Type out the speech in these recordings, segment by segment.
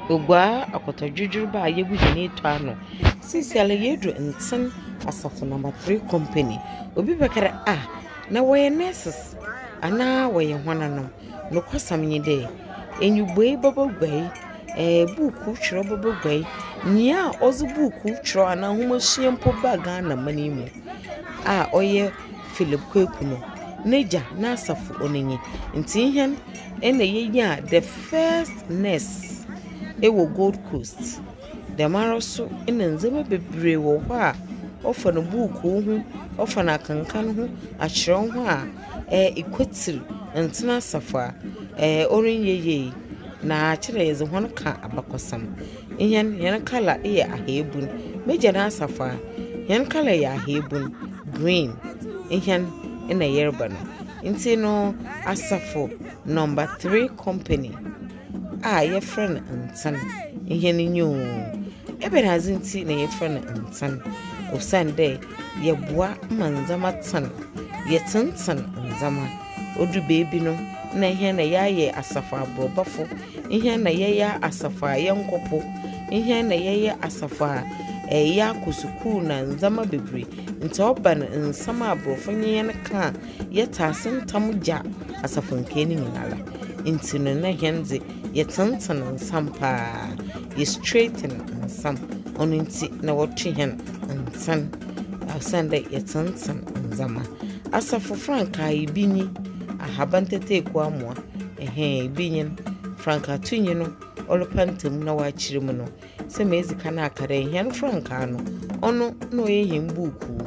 Oguaa akɔtɔdwedwerba a yegu hɛn etu ano. Seseiara yeedu Ntsen Asafo Number 3 Company. Obi bɛka dɛ ah, na wɔyɛ nurses anaa wɔyɛ hɔnanom? Nokwasɛm nye dɛ, enyibuei bɛba guai, buukuu kyerɛw bɛba guai, nyia a ɔdze buukuu kyerɛw anaa nwomasua mpo baa Ghana man yi mu a ɔyɛ Philip Kweku no, n'egya n'asafo ɔno nye. Ntsi hɛn na yenyaa the first nurse wɔ Gold Coast. Dɛmara so na ndzɛmba beberee wɔ hɔ a ɔfa no buukuu ho, ɔfa no akenkan ho, akyerɛw ho a ekwetsir Ntsen Asafo a ɔrennyɛ yie. Na kyerɛ yɛdze hɔn ka abakɔsɛm. Hɛn, hɛn colour yɛ ahaebun. M'egya n'asafo a, hɛn colour yɛ ahaebun, green. Hɛn na yɛreba no. Ntsi no, Asafo Number 3 Company a yɛfrɛ no Ntsen, hɛn nye o. Ebɛnadze ntsi na yɛfrɛ no Ntsen? Osiandɛ yɛboa ma ndzɛmba tsen, yɛtsentsen ndzɛmba. Odu beebi no, na hɛn na yɛayɛ asafo aborɔbafo, hɛn na yɛyɛ asafo a yɛnnkɔ po, hɛn na yɛyɛ asafo a yɛakɔ sukuu na ndzɛmba beberee. Ntsi ɔba no nsɛm a aborɔfo nye hɛn ka a, yɛtse ase ntsɛm gya asafo nkaa no nyinara. Ntsi no na hɛn dze yɛtsentsen nsɛm paa, yɛ straighten nsɛm. Ɔno ntsi na wɔto hɛn Ntsen, osiandɛ yɛtsentsen ndzɛmba. Asafo frankaa bi nye ahaban teteeku amoa, ɛhɛn bi nye no. Frankaatunyi no ɔrepantam na ɔakyerɛ mu no, sɛ medzi kan aka dɛ hɛn frankaa no, ɔno na ɔyɛ hɛn buukuu.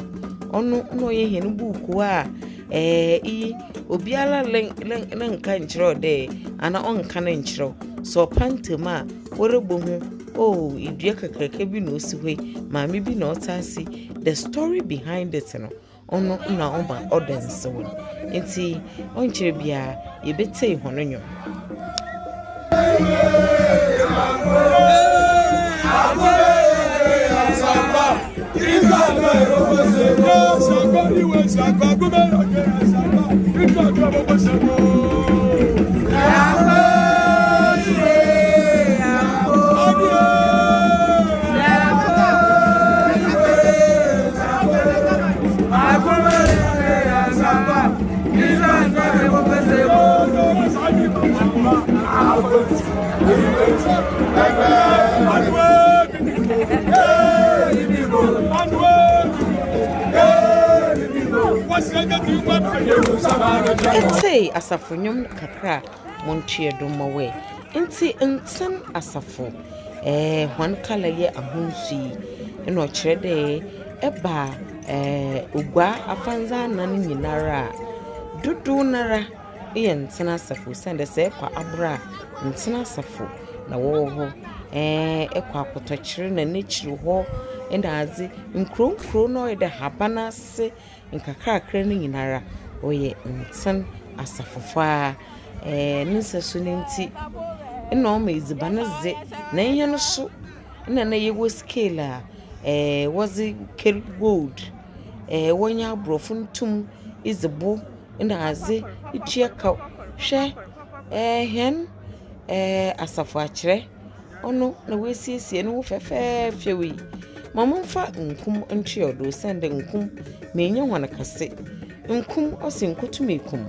Ɔno na ɔyɛ hɛn buukuu a iyi obiara rennka nnkyerɛ wo dɛ anaa ɔnnka no nnkyerɛ wo. Sɛ ɔpantam a, worubohu, oh, dua kakraka bi na osi hɔ yi, maame bi na ɔtse ase. The story behind it no, ɔno na ɔma ɔda nsew no. Ntsi ɔnnkyɛr biara yɛbɛtsie hɔn nnwom. Etsei asafo nnwom no kakra a montoɛ do mma wo ɛ. Ntsi Ntsen asafo hɔn colour yɛ ahonsu yi nna ɔkyerɛ dɛ ɛba Oguaa afandze anan nyinara a, dodow noara yɛ Ntsen asafo osiandɛ sɛ ekɔ Abor a, Ntsen asafo na wɔwɔ hɔ. Ekɔ Akotɔkyer na n'ekyir hɔ na adze, nkurow nkurow no ɔyɛ dɛ haban ase nkakrakra no nyinara wɔyɛ Ntsen asafofo ara. Ne nsɛso no ntsi nna ɔma edziban dze, na hɛn so nna na yɛwɔ scale a wɔdze kar gold, wɔnye aborɔfo no tum dzi bo na adze tua kaw. Hwɛ, hɛn asafo akyerɛ, ɔno na oesiesie no ho fɛfɛɛfɛw yi. Ma momfa nkum ntoa do osiandɛ nkum, mennyɛ hɔn kɛse. Nkum, ɔse nkotum ekum.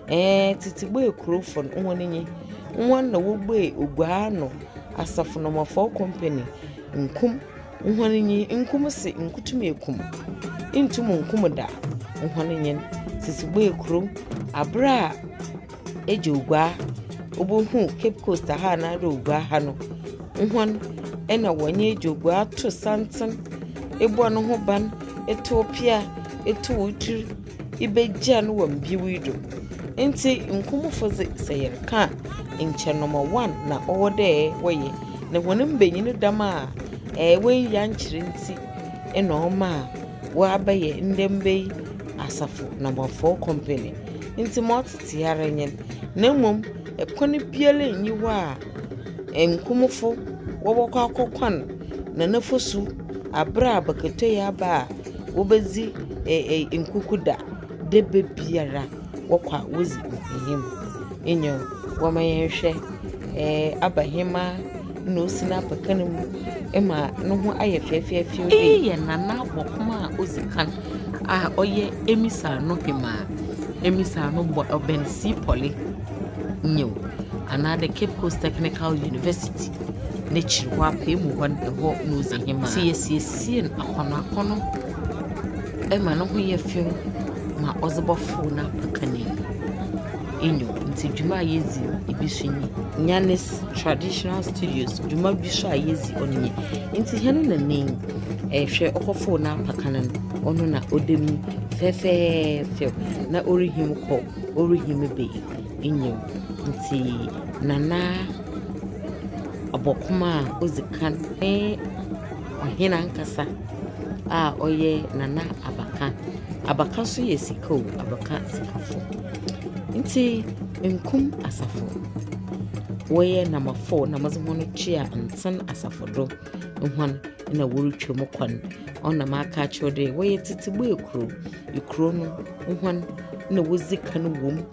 Tsetse Boekurofo no hɔn nye. Hɔn na wobuee Oguaa ano asafo Nɔmafɔr Company. Nkum, hɔn nye. Nkum se nkotum ekum. Nntum nnkum da. Hɔn nye no. Tsetse Boekurow, aber a Egya Oguaa obohuu Cape Coast ha anaadɛ Oguaa ha no, hɔn na wɔnye Egya Oguaa too santsen bɔɔ no ho ban, tow pea, tow tsir, ibegyaa no wɔ mbew yi do. Ntsi Nkumfo dze sɛ yɛreka a, nkyɛ number one na ɔwɔ dɛ wɔyɛ. Na hɔn mbanyin dɛm a woennyi annkyerɛ ntsi na ɔmaa wɔabɛyɛ ndɛ mba yi asafo number four company. Ntsi ma ɔtsetse ara nye no. Na mbom kwan biara nnyi hɔ a Nkumfo wɔbɔkɔ akɔkwan Nana Fosu aber a abakatua aba a wobedzi nkuku da. Dɛ biara wɔkɔ a wodzi nkonyim. Nyew, wɔma yɛnhwɛ Abahema. na osi n'apakan mu ma no ho ayɛ fɛɛfɛɛfɛw. Iyi yɛ Nana Abɔkoma a odzi kan a ɔyɛ Emisaa no hemaa. Emisaa no bɔ ɔbɛn Seapoli, nyew, anaadɛ Cape Coast Technical University n'ekyir hɔ apaamu hɔ no, hɔ na odzi hemaa. Ntsi yesiesie no akɔnɔ akɔnɔ ma no ho yɛ fɛw ma ɔdze bɔfow n'apakan yi. Nyew, ntsi dwuma a yedzi bi so nye. Nyanis Traditional Studios dwuma bi so a yedzi ɔno nye. Ntsi hɛn nana yi, hwɛ ɔkɔfow n'apakan no, ɔno na ɔda mu yi fɛfɛɛfɛw na orihim kɔ, orihim ba yi. Nyew, ntsi Nana Abɔkoma a odzi kan nye ɔhen ankasa a ɔyɛ Nana Abaka. Abaka so yɛ sika o, abaka sikafo. Ntsi Nkum Asafo, wɔyɛ number 4 na medze hɔn kyea Ntsen Asafo do. Hɔn na worutwa mu kɔ no. Ɔno na maka akyerɛ wo dɛ wɔyɛ tsetsebue kurow. Kurow no, hɔn na wodzi kan wɔ mu.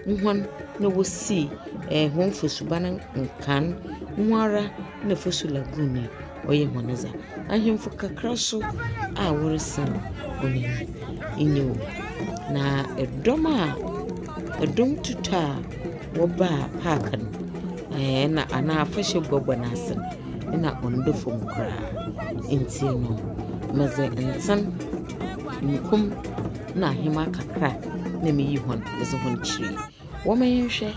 Hɔn na wosii hɔn fasuban nkan. Hɔn ara na Fosu Lagoon yi ɔyɛ hɔn dza. Ahemfo kakra so a wɔresan hɔn enyi. Nyew, na dɔm a dɔm tutu a wɔbaa park no na anaa afahyɛ guabɔ no ase no nna ɔnnda famu koraa. Ntsi no, medze ntsen, nkum na ahema kakra na miyii hɔn medze hɔn kyerɛe. Wɔma yɛnhwɛ.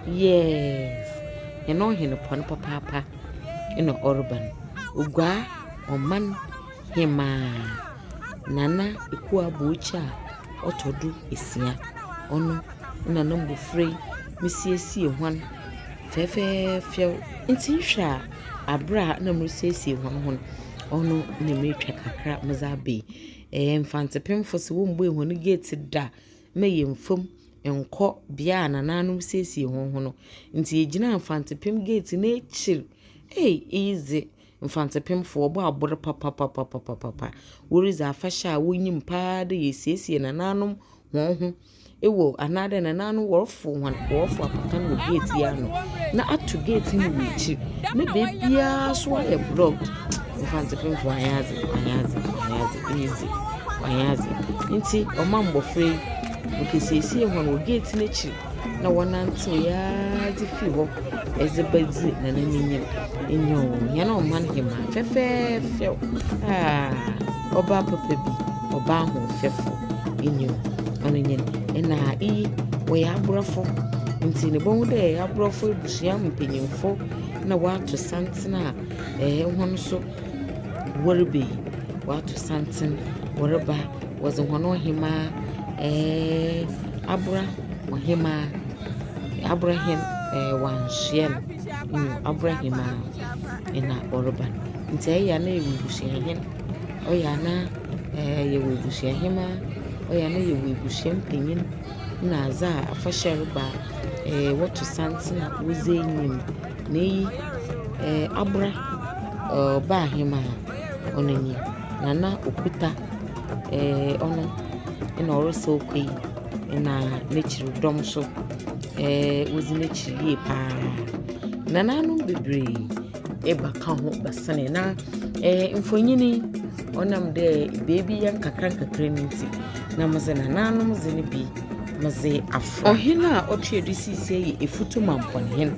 Yes, hɛn ɔhen pɔn papaapa na ɔreba no. Oguaa ɔman hemaa Nana Ekuo Aboakyi a ɔtɔ do esia. Ɔno na no mbofra yi mesiesie hɔn fɛfɛɛfɛw. Ntsi ehwɛ a, aber a nna morisiesie hɔn ho no, ɔno na meretwa kakra medze aba yi. Mfantsipimfo se wommbue hɔn gate da ma yemmfa mu nnkɔ bea a nananom siesie hɔn ho no. Ntsi yegyinaa Mfantsipim gate n'ekyir. Ei, iyi dze, Mfantsipimfo wɔbɔ abor papapapapapa. Woridzi afahyɛ a wonyim paa dɛ yesiesie nananom hɔn ho wɔ anaadɛ nananom wɔrofow hɔn wɔrofow apakan wɔ gate yi ano na ato gate no wɔ ekyir na beebiara so ayɛ blocked. Mfantsipimfo wɔannyɛ adze, wɔannyɛ adze, wɔannyɛ adze, iyi dze wɔannyɛ adze. Ntsi ɔma mbofra yi wokesiesie hɔn wɔ gate n'ekyir na wɔnantsewee ara dze fii hɔ dze bɛdzi nana n'enyim. Nyew, hɛn ɔman hemaa fɛfɛɛfɛw, ah, ɔbaa papa bi, ɔbaa ahoɔfɛfo, nyew, ɔno nye no. Nna iyi wɔyɛ aborɔfo, ntsi no ibohu dɛ aborɔfo ebusua mpanyimfo na wɔato santsen a hɔn so wɔreba yi, wɔato santsen wɔreba, wɔdze hɔn ɔhemaa abra ɔhemaa, abra hen wɔannsoɛ no, nyew, abra hemaa na ɔreba no. Ntsi ɛyɛ a na yɛwɔ ebusuahen, ɔyɛ a na yɛwɔ ebusuahemaa, ɔyɛ a na yɛwɔ ebusua mpanyin na adze a afahyɛ reba a wɔto santsen a wodzi enyim. Na iyi abra ɔbaa hemaa ɔno nye Nana Okuta, ɔno na ɔresaw kɔ yi na n'ekyir dɔm so wodzi n'ekyir yie paa. Nananom beberee eba ka ho bɛsenee na mfonyin yi ɔnam dɛ beebi yɛ nkakra nkakra no ntsi na medze nananom dze no bi medze afora. Ɔhen a ɔtoa do siesie yɛ Efutu Mampɔnhen.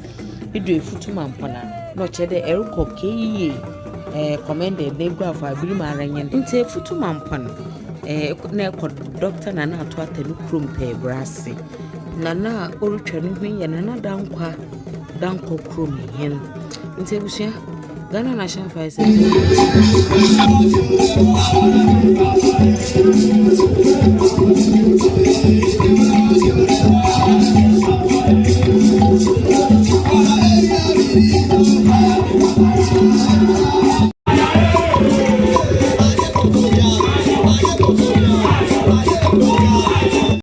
Edu Efutu Mampɔn a, na ɔkyerɛ dɛ erokɔ KEA Commended n'Eguafo aber mu ara nye no. Ntsi Efutu Mampɔn na ekɔ Dɔkta Nana Ato Arthur no kurom pɛɛ Brase. Nana a orutwa no ho yi yɛ Nana Dankwa Dankwa kurom hen. Ntsi ebusua, Ghana National Fire Service.